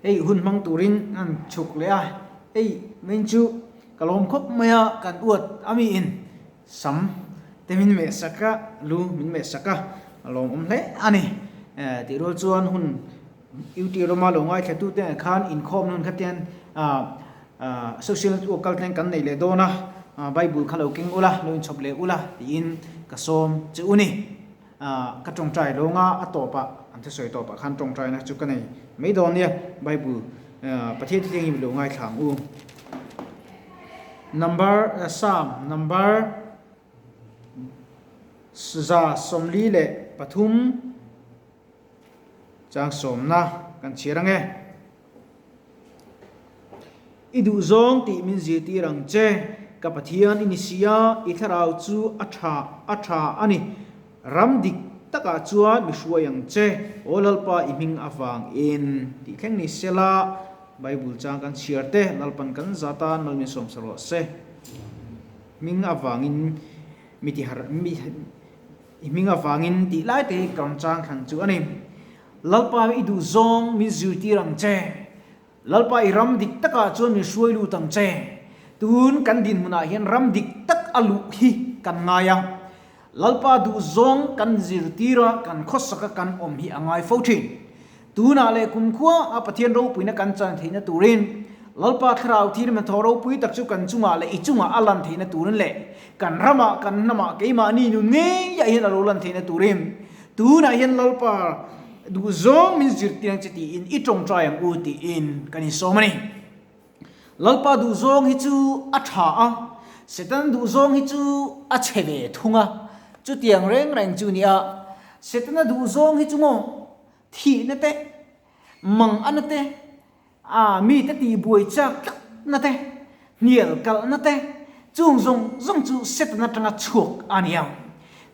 Hei hun hmang turin an chhuk leh a, hei main chu ka lawm khawp mai a, kan uat a mi in sam te min meh sak a, lu min meh sak a, a lawmawm hle a ni. Tih rual chuan hun UT rama lo ngaithla tute ah khan inkhawm hun kha tian social network kal thleng kan nei leh dawn a, Bible kha lo keng ula, lo inchhawp leh ula tiin ka sawm che u ni. Ka tawngtai lo nga a tawpah an thusawi tawpah khan tawngtaina chu ka nei mai dawn nia Bible Pathian thuthleng hi lo ngaithla ang u. Number Psalm number 143 chang sawmna kan chhiar ang e. I duhzawng tih min zirtir ang che, ka Pathian i ni si a, i thlarau chu a tha a tha a ni. Ram dik takah chuan mi hruai ang che, Aw Lalpa i hming avangin tih thleng ni sela, Bible chang kan chhiar te, Lalpan kan za tan mal min sawm sa rawh se. Hming avangin mi ti har mi i hming avangin tih lai te hi kan chang thlan chu a ni. Lalpa i duhzawng min zirtir ang che. Lalpa i ram dik takah chuan min hruai lut ang che. Tun kan dinhmunah hian ram dik tak a luh hi kan ngai a. Lalpa duhzawng kan zirtir a, kan khawsak a kan awm hi a ngai fo thin. Tunah leh kumkhua a Pathian ropuina kan chan theihna turin Lalpa thlarau thil hnathawh ropui tak chu kan chungah leh i chungah a lan theihna turin leh kan ramah kan hnamah keimahni nun ngeiah hian a lo lan theihna turin Tunah hian Lalpa duhzawng min zirtir ang che tiin i tawngtai ang u tiin kan insawm a ni. Lalpa duhzawng hi chu a tha a, Satan duhzawng hi chu a chhe ve thung a. Chutiang reng reng chu nia, Setana duhzawng hi chu maw thihna te, mangana te, A mite tihbuai chak tlatna te, hnial kalhna te, chung zawng zawng chu Satan atanga chhuak a ni ang.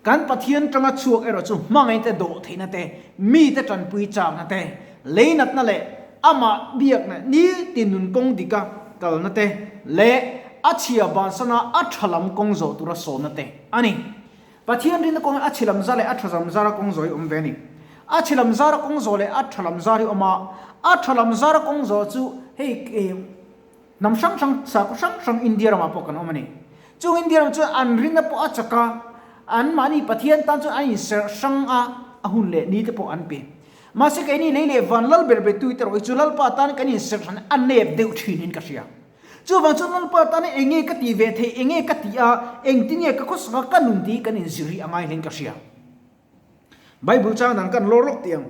Kan Pathian tanga chhuak erawh chu hmangaihna te dawh theihna te, mite tanpui chakna te, leinatna leh amah biakna nitin nun kawng dika kalna te leh a chhia bansana a tha lam kawng zawh tura sawmna te a ni. Pathian rinna kawng hi a chhe lam zar leh a tha lam zara kawng zawh hi awm ve a ni. A chhe lam zara kawng zawh leh a tha lam zar hi awm a, a tha lam zara kawng zawh chu hei hnam hrang hrang, sakhaw hrang hrang India ramah pawh kan awm a ni. Chung India ram chuan an rinna pawh a chak a, anmahni Pathian tan chuan an inserh hrang a, a hun leh ni te pawh an pe. Mahse keini lei leh van lal ber ber tute erawh hi chu Lalpa tan kan inserh hran a nep deuh thinin ka hria. Chuvang chuan Lalpa tana eng nge ka tih ve theih, eng nge ka tih a, engtin nge ka khawsak a, ka nun tih kan inzir hi a ngai hlein ka hria. Bible chang dang kan lawr lawk tih ang.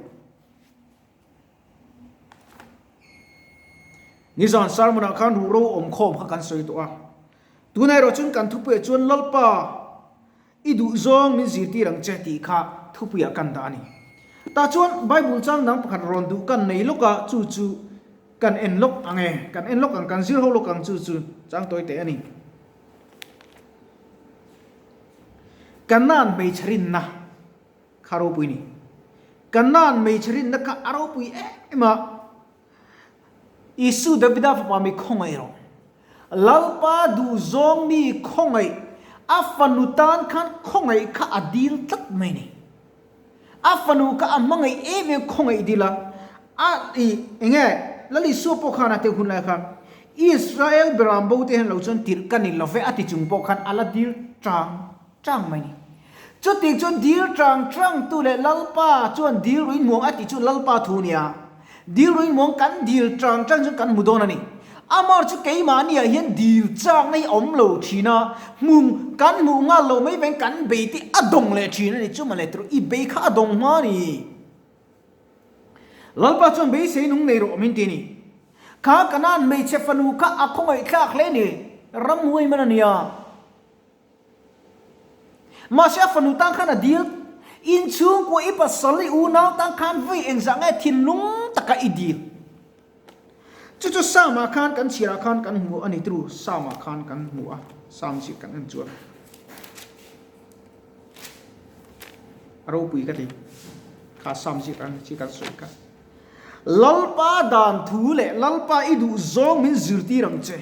Nizan sermon ah khan ruhro awmkhawm kha kan sawi tawh a. Tunah erawh chuan kan thupuiah chuan Lalpa i duhzawng min zirtir ang che tih kha thupuiah kan dah a ni. Tah chuan Bible chang dang pakhat rawn duh kan nei lawk a, chu chu kan en lawk ang e, kan en lawk ang, kan zir ho lawk ang chu chu chang tawi teh a ni. Kanaan hmeichhe rinna kha ropui ni. Kanaan hmeichhe rinna kha a ropui em a. Isu Davida fapa mi khawngaih rawh. Lalpa duhzawng mi khawngaih, a fanu tan khan khawngaih kha a dil tlat mai ni. A fanu kha a hmangaih em em khawngaih dil a, a i enge Lal Isua pawh khan a teh hun lai khan Israel beram bo te hian lo chuan tirh ka ni love a ti chung pawh khan a la dil chang chang mai ni. Chuti chuan dil chang chang tu leh Lalpa chuan dil ruih muang a tih chu Lalpa thu nia. Dil ruih muang kan dil chang chang chuan kan hmu dawn a ni. Amar chu keimahni ah hian dil chakna hi a awm lo thin a, hmu kan hmuh nghal lo mai veng kan bei te a dawng leh thin a ni. Chu mawle tur i bei kha a dawng hma a ni. Lalpa chuan beisei nung nei rawh min ti a ni. Kha Kanaan hmeichhe fanu kha a khawngaihthlak hle a ni. Ramhuai man a nia. Mahse a fanu tan khan a dil, Inchhungkua i pasal i unau tan khan vawi engzah nge thinlung taka i dil? Chu chu Psalm-ah khan kan chhiarah khan kan hmu a ni tru, Psalm-ah khan kan hmu a, Psalm zir kan en chuan a ropui ka ti, kha Psalm zir an chi kan sawi kha. Lalpa dan thu leh Lalpa i duh zawng min zirtir ang che.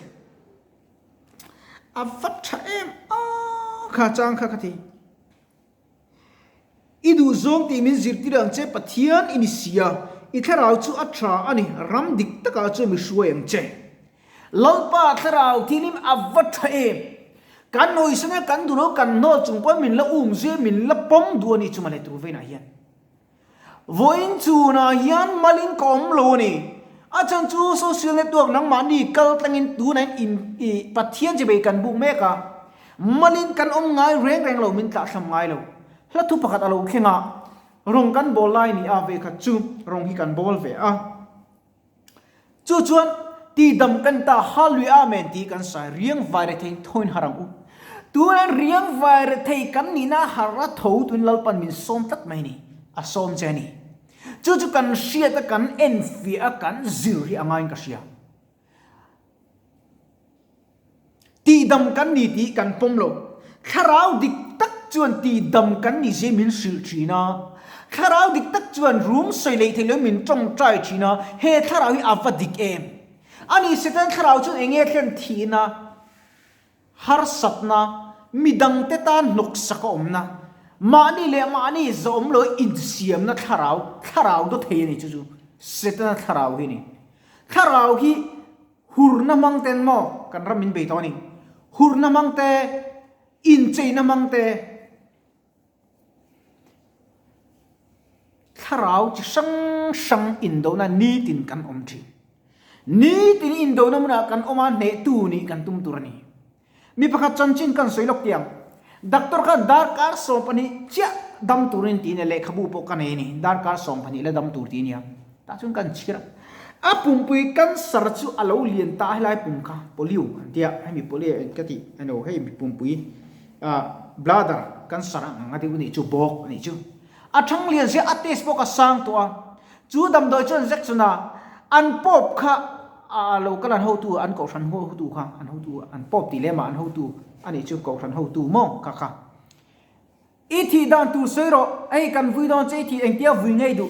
A va tha em a kha chang kha ka ti. I duh zawng tih min zirtir ang che Pathian i ni si a. I thlarau chu a tha a ni, ram dik takah chuan mi hruai ang che. Lalpa thlarau thilim a va tha em! Kan hawisana kan duh lo kan hnawl chung pawhin min la um zui a, min la pawm duh a ni chu mawle tur veinah hian. Vawiin chhunah hian malin ka awm lo a ni. A chhan chu social network nangmahni kal tlangin tunah in i Pathian chibei kan buk mek a, malin kan awm ngai reng reng lo min tlahhlam ngai lo. Hla thu pakhat a lo thleng a, rawng kan bawl lai ni a ve khat chu rawng hi kan bawl ve a. Chu chuan tihdam kan ta Hallelujah Amen tih kan sai riang vai rethei thoin har ang u. Tunan riang vai rethei kan nihna har a tho tun Lalpan min sawm tlat mai ni. A sawm che a ni. Chu chu kan hriat a kan enfiah a kan zir hi a ngaiin ka hria. Tihdam kan ni tih kan pawm lo. Thlarau dik tak chuan tihdam kan ni zia min hrilh thin a. Thlarau dik tak chuan rum sawi leh theih loin min tawngtai thin a, he thlarau hi a va dik em? Ani Satan thlarau chuan eng nge thlen thihna, harsatna, midangte tan hnawksak a awmna, mahni leh mahni zawm lo insiamna thlarau, thlarau daw thei a ni chu chu Setana thlarau hi a ni. Thlarau hi Hurna hmang ten maw kan ram min bei tawh a ni. Hurna hmang te, incheina hmang te, thlarau chi hrang hrang indona nitin kan awm thin. Nitin indona hmunah kan awm a, hnehtu nih kan tum tur a ni. Mi pakhat chanchin kan sawi lawk tiang, Doctor khan darkar 12 chiah dam turin ti nia, lehkhabu pawh ka nei a ni, darkar 12 la dam tur ti nia. Tah chuan kan chhir a, a pumpui cancer chu a lo lian ta a helai pum kha polio an tia, hemi polio ka tih ano hei mi pumpui bladder cancer ang ang a deuh a nih chu, bawk a nih chu. A thang lian zia a test pawh ka sang tawh a, chu damdawi chuan injection a an pawp kha A lo kal an hotu an kohhran hotu kha an hotu an pawp tih lem ah an hotu a nih chu kohhran hotu maw kha kha. I thih dan tur sawi rawh hei kan vui dawn che i thih engtia vui ngei duh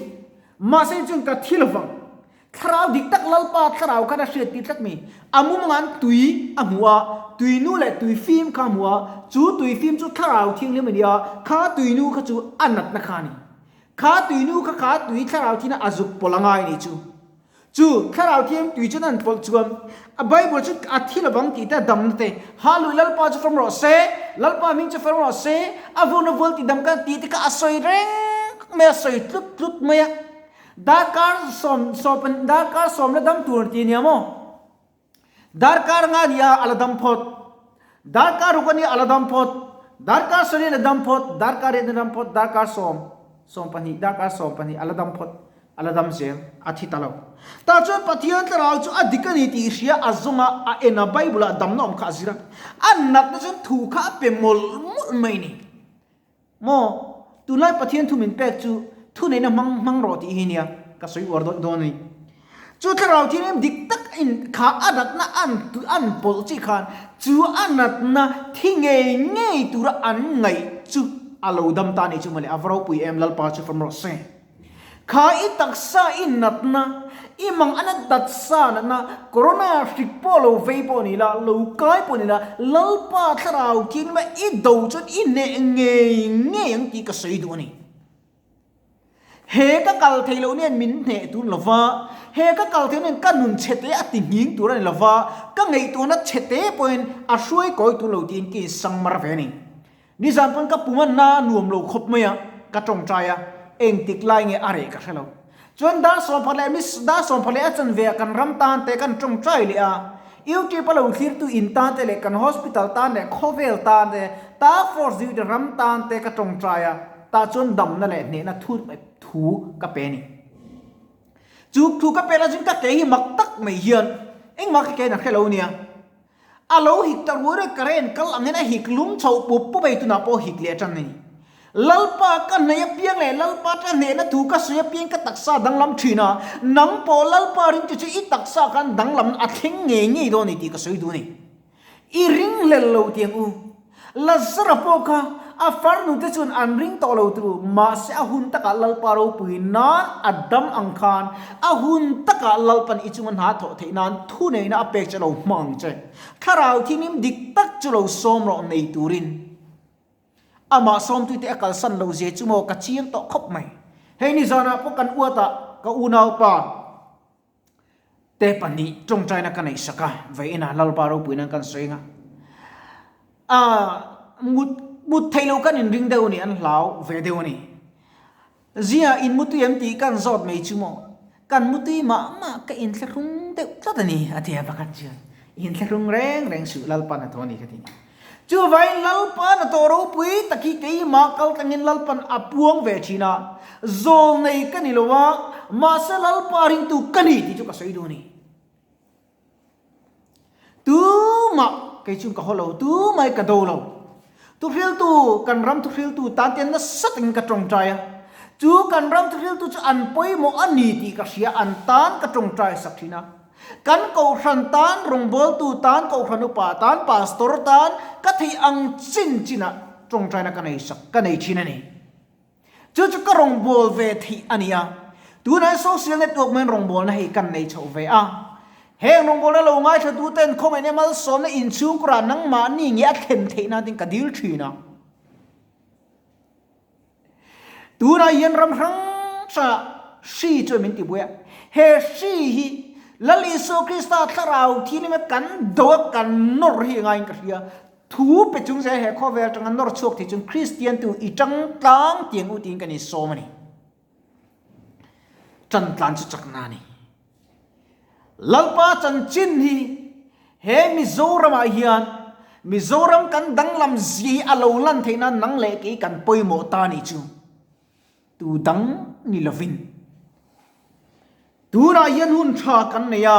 mahse chuan ka thi lovang thlarau dik tak Lalpa thlarau khan a hriat tir tlat mi a mumang an tui a hmu a tui nu leh tui fim kha a hmu a chu tui fim chu thlarau thianghlim a ni a kha tui nu kha chu a natna kha a ni kha tui nu kha kha tui thlarau thina a zuk pawlh a ngai a nih chu. Chu Thlarau Thiang tui chuan an pawlh chuan a Bible chu a thi lovang tih te a damna te, Hallelujah Lalpa chu fam rawh se, Lalpa hming chu fam rawh se, a vun a vual tih dam kan tih te kha a sawi reng mai a, sawi tlut tlut mai a. Darkar sawm sawm darkar sawm la dam tur tih nia maw? Darkar nga nia a la dam phawt, darkar ruk a nia a la dam phawt, darkar sarih a la dam phawt, darkar riat a la dam phawt, darkar sawm, 12, darkar 12 a la dam phawt, a la dam zel, a thi ta lo. Tah chuan Pathian thlarau chu a dik a ni tih hria a zawng a, a en a, Bible ah damna awm kha a zir a, a natna chuan thu kha a pe mawlh mawlh mai a ni. Maw, tunlai Pathian thu min pek chu thuneihna hmang hmang rawh tih hi nia ka sawi uar dawih dawn a ni. Chu thlarau thianghlim dik tak in kha a natna an an pawlh chi khan chu a natna thi ngei ngei tura an ngaih chu a lo dam ta a ni chu mawle a va ropui em Lalpa chu fam rawh se. Kha i taksa i natna, i mang a nat taksa natna, corona hrik pawh lo vei pawh ni la, lo kai pawh ni la, Lalpa thlarau thianghlim a i do chuan i hneh ngei ngei ang tih ka sawi duh a ni. He ka kal thei loh nen min hneh tur a ni lo va, he ka kal thei nen ka nun chhete a ti nghing tur a ni lo va, ka ngaihtuahna chhete pawhin a hruai kawi tur lo tiin ka insang mar ve a ni. Nizan pawn ka pum a na nuam lo khawp mai a, ka tawngtai a, engtik lai nge a reh ka hre lo. Chuan dar sawmphat leh miss dar sawmphat leh a chanve ah kan ram tan te kan tawngtai leh a, YouTube a lo thlirtu in tan te leh kan hospital tan leh khawvel tan te, task force duty ram tan te ka tawngtai a, tah chuan damna leh hnehna thu thu ka pe a ni. Chu thu ka pe la chuan ka ke hi mak tak mai hian engmah ka ke in a hre lo nia. A lo hik ta ruai ruai current kal angin a hik lum chhoh pup pup ei tunah pawh hik leh tan a ni. Lalpa ka hnaih apiang leh Lalpa ta hnehna thu ka sawi apiang ka taksa danglam thin a, nang pawh Lalpa ring chu chu i taksa khan danglam a thleng ngei ngei dawn a ni tih ka sawi duh a ni. I ringhlel lo tiang u. Lazara pawh kha a farnute chuan an ring tawh lo tur, mahse a hun takah Lalpa ropui nan a dam ang khan a hun takah Lalpan i chunga hna thawh theih nan thuneihna a pek che lo hmang ang che. Thlarau thianghlim dik tak chu lo sawm rawh nei turin. Amah sawmtuite a kalsan lo zia chu maw ka chiang tawh khawp mai. Hei nizanah pawh kan uatah. ka unaupa te pahnih tawngtaina ka neih sak a, vawiinah Lalpa ropui nan kan sawi ang a, mut mut theih loh kan inring deuh a ni, an hlau ve deuh a ni. Zia in mutui em tih kan zawt mai chu maw? Kan mutui mah mah ka inthlahrung deuh tlat a ni, a ti a pakhat chuan. Inthlahrung reng reng suh Lalpan a tawh a ni ka ti. Chuvangin Lalpan a tawh ropui tak hi keimah kal tlangin Lalpan a puang ve thin a, zawl nei ka ni lo a, mahse Lalpa ringtu ka ni tih chu ka sawi duh a ni. Tumah kei chung ka haw lo, tumah ka do lo. Thuhriltu, kan ram thuhriltu tan te nasa takin ka tawngtai a. Chu kan ram thuhriltu chu an pawimawh a ni tih ka hria, an tan ka tawngtai sak thin a. Kan kohhran tan, rawngbawltu tan, kohhran upa tan, pastor tan ka theih ang chin chinah tawngtaina ka nei sak, ka nei thin a ni. Chu chu ka rawngbâwl ve theih a ni a. Tunah hian social network maiin rawngbâwlna hei kan nei chhoh ve a. Heng rawngbâwlna lo ngaithlatuten khawngaihna malsawmna inchhungkurah nangmahni nge a thlen theih nan tin ka dil thin a. Tunah hian ram hrang hrangah hri chuan min tibuai a. He hri hi Lal Isua Krista thlarau thianghlim kan do a, kan nawr hi ngaiin ka hria. Thu pe chung zel he khawvel atanga nawr chhuak thei chuan Kristian tu i tang tlang tiang u tiin kan insawm a ni. Tan tlan chu chakna a ni. Lalpa chanchin hi he Mizoramah hian Mizoram kan danglam zia hi a lo lan theih nan nang leh kei kan pawimawh ta ni chu tu dang ni lovin. Tunah hian hun tha kan nei a,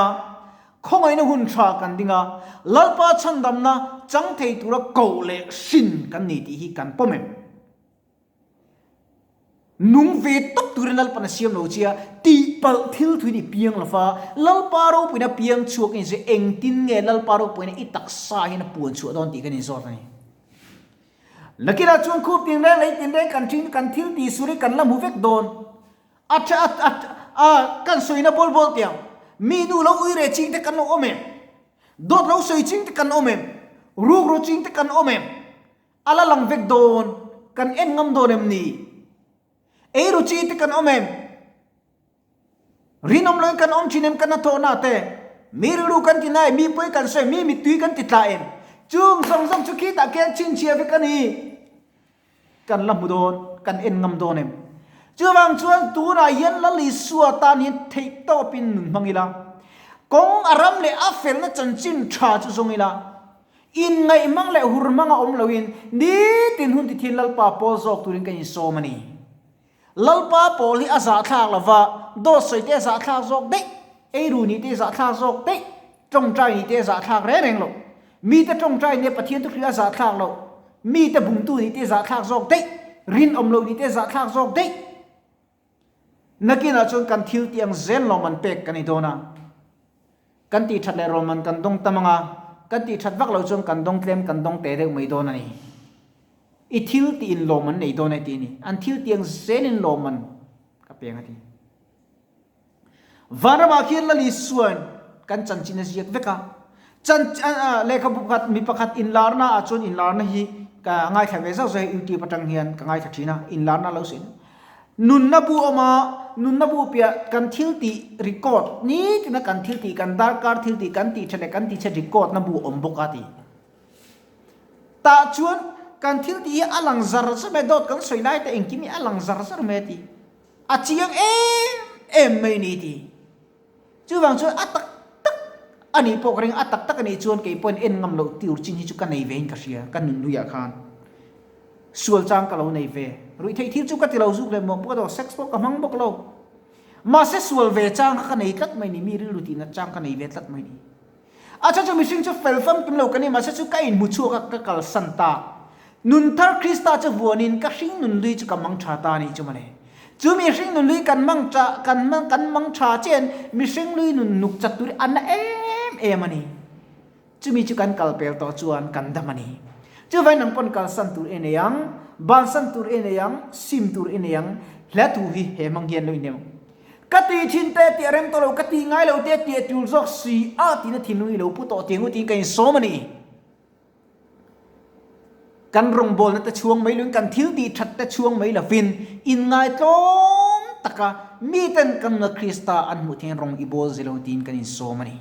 khawngaihna hun tha kan ding a, Lalpa chhandamna chang thei tura koh leh hrin kan ni tih hi kan pawm em? Nung ve tawp turin Lalpan a siam lo che a, tihpalh thil thuin i piang lo va, Lalpa ropuina piang chhuak in zir engtin nge Lalpa ropuina i taksa hian a puan chhuah dawn tih kan inzawt a ni. Nakinah chuan khup tinreng leh tinreng kan thin kan thil tih sur hi kan la hmu vek dawn. A tha a a kan sawina bawl bawl tiang mi nu lo ui re ching te kan lo awm em? Dawt lo sawi ching te kan awm em? Ruk ru ching te kan awm em? A la lang vek dawn kan en ngam dawn em ni? Ei ru chi te kan awm em? Rinawm loin kan awm thin em kan hnathawhna te? Mi rilru kan ti na em? Mi pawi kan sawi em? Mi mittui kan ti tla em? Chung zawng zawng chu khitah khian chhinchhiah vek a ni. Kan la hmu dawn, kan en ngam dawn em? Chuvang chuan tunah hian Lal Isua tan hian theih tawpin nun hmang ila, kawng a ram leh a felna chanchin tha chu zawng ila, inngaih hmang leh hur hmanga awm loin nitin hun tithin Lalpa pawl zawk turin kan insawm a ni. Lalpa pawl hi a zahthlak lova, dawt sawi te a zahthlak zawk daih, eiru nih te a zahthlak zawk daih, tawngtai nih te a zahthlak reng reng lo. Mite tawngtai nia Pathian thu hrilh a zahthlak lo, mite bumtu nih te a zahthlak zawk daih, rinawm lo nih te a zahthlak zawk daih. Nakinah chuan kan thil tih ang zel lawm an pek kan ni dawn a. Kan tih that leh rawman kan dawng tam anga, kan tih that vak loh chuan kan dawng tlem kan dawng teh deuh mai dawn a ni. I thil tih in lawm an nei dawn e tih a ni. An thil tih ang zelin lawm an ka peng a ti. Vanramah khian Lal Isua'n kan chanchin a ziak vek a. Chan lehkhabu pakhat mi pakhat inlarna ah chuan inlarna hi ka ngaithla ve zauh zauh a YouTube atang hian ka ngaithla thin a, inlarna lo sawi Nunna bu awm a, nunna bu piah kan thil tih record, nitina kan thil tih, kan darkar thil tih, kan tih tha leh kan tih chhe record na bu awm bawk a ti. Tah chuan kan thil tih hi a lang zar zar mai, dawt kan sawi lai te engkim hi a lang zar zar mai a ti. A chiang em em mai ni ti. Chuvang chuan a tak tak a nih pawh ka ring, a tak tak a nih chuan kei pawhin en ngam loh tur chin hi chu ka nei ve in ka hria, ka nun luiah khan sual chang ka lo nei ve. Ruih theih thil chu ka ti lo zuk leh muang pawh ka ti lo, sex pawh ka hmang bawk lo. Mahse sual ve chang kha ka nei tlat mai ni, mi rilru tih nat chang ka nei ve tlat mai ni. A chhan chu mihring chu fel famkim lo ka ni, mahse chu ka inhmu chhuak a, ka kalsan ta. Nun thar Krista chu vuanin ka hring nun lui chu ka mang tha ta a nih chu mawle. Chu mihring nun lui kan mang tha, kan mang kan mang tha chian mihring lui nun nuk chat tur hi a na em em a ni. Chumi chu kan kal pel tawh chuan kan dam a ni. Chuvain nang pawn kalsan tur i nei ang, bansan tur i nei ang, sim tur i nei ang, hla thu hi he hmang hian lo inhnem ang. Ka ti thin te tih a rem tawh lo, ka ti ngai lo te tih a tul zawk si a tiin a thinlung i lo pu tawh tiang u tiin ka insawm a ni. Kan rawngbawlna te chhuang mai loin, kan thil tih that te chhuang mai lovin, inngaitlawm taka. Miten kan nuna Krista an hmuh thein rawng i bawl zelo tiin kan insawm a ni.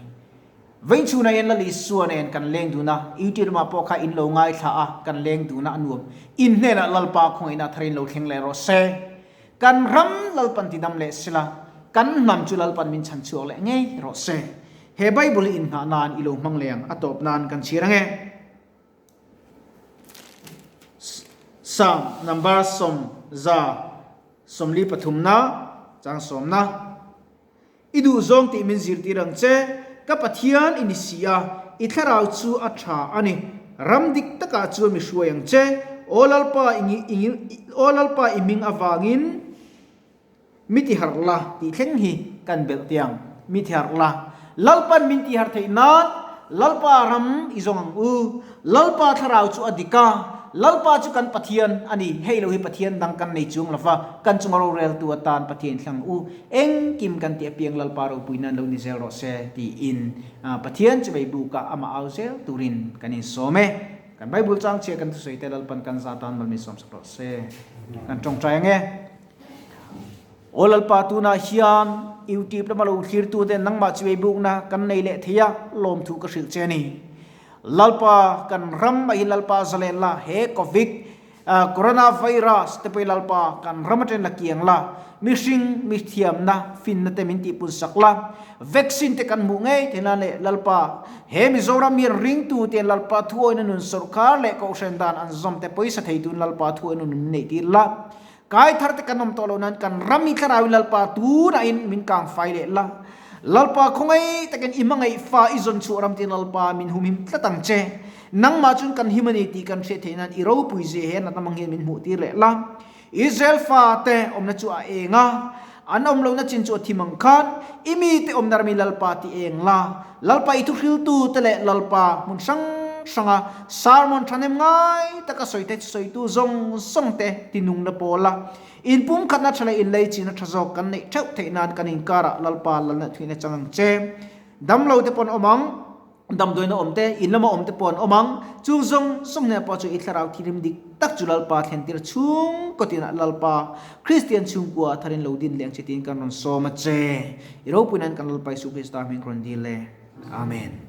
Vei chhunah hian Lal Isua nen kan leng dun a, YouTube lamah pawh kha in lo ngaithla a, kan leng dun a a nuam. In hnenah Lalpa khawngaihna thar in lo thleng leh rawh se. Kan ram Lalpan ti dam leh sila, kan hnam chu Lalpan min chhan chhuak leh ngei rawh se. He Bible hi inngah nan i lo hmang leh ang, a tawp nan kan chhir ange. Psalm number 143 na, chang sawmna. I duhzawng tih min zirtir ang che, ka Pathian i ni si a, i thlarau chu a tha a ni. Ram dik takah chuan mi hruai ang che, Aw Lalpa i Aw Lalpa i hming avangin mi tiharh la tih thleng hi kan belh teh ang. Mi tiharh la. Lalpan min tiharh theih nan Lalpa ram i zawng ang u. Lalpa thlarau chu a dik a, Lalpa chu kan Pathian a ni, hei lo hi Pathian dang kan nei chuang lo va, kan chunga roreltu atan Pathian thlang u, engkim kan tih apiang Lalpa ropui nan lo ni zel rawh se tiin Pathian chu vei bukah amah au zel turin kan insawm e. Kan Bible chang chhia kan thusawi te Lalpan kan za tan mal min sawmsak rawh se. Kan tawngtai ang e. Aw Lalpa tunah hian YouTube lama lo thlirtu te nangmah chu vei bukna kan nei leh thei a, lawmthu ka hrilh che a ni. Lalpa kan ram a hi Lalpa zalen la, he Covid, Corona Virus te pawh hi Lalpa kan ram atangin la kiang la, mihring mi thiamna finna te min tihpun sak la, vaccine te kan hmuh ngei theih nan leh Lalpa he Mizoram hian ringtu te Lalpa thuawina nun sawrkar leh kohhran dan an zawm te pawisa thei tun Lalpa thuawina nun min neih tir la, Kai thar te kan awm tawh loh nan kan ram i thlarauin Lalpa tunah in min kang fai leh la. Lalpa khawngaih takin i hmangaih fa i zawn chhuah ram tin Lalpa min humhim tlat ang che. Nangmah chun kan him a ni tih kan hriat theih nan i ropui zia he natna hmang hian min hmuh tir leh la. Israel fa te awmna chu a eng a, an awm lohna chin chu a thim ang khan i mi te awmna ram i Lalpa ti eng la. Lalpa i thuhriltu te leh Lalpa hmun hrang hranga sermon thahnem ngai taka sawi te sawitu zawng zawng te tinungna pawla inpumkhatna tha leh inleichina tha zawk kan neih theuh theih nan kan inkarah Lalpa lalna thuina chang ang che. Damlo te pawh an awm ang. Damdawiina awm te, in lama awm te pawh an awm ang. Chung zawng zawng hnenah pawh chu i thlarau thirim dik tak chu Lalpa thlentir chhung kawtinah Lalpa Kristian chhungkua tharin lo din leh ang che tiin kan rawn sawm a che. I ropuinain kan Lalpa Isu Krista hming rawn dil e. Amen.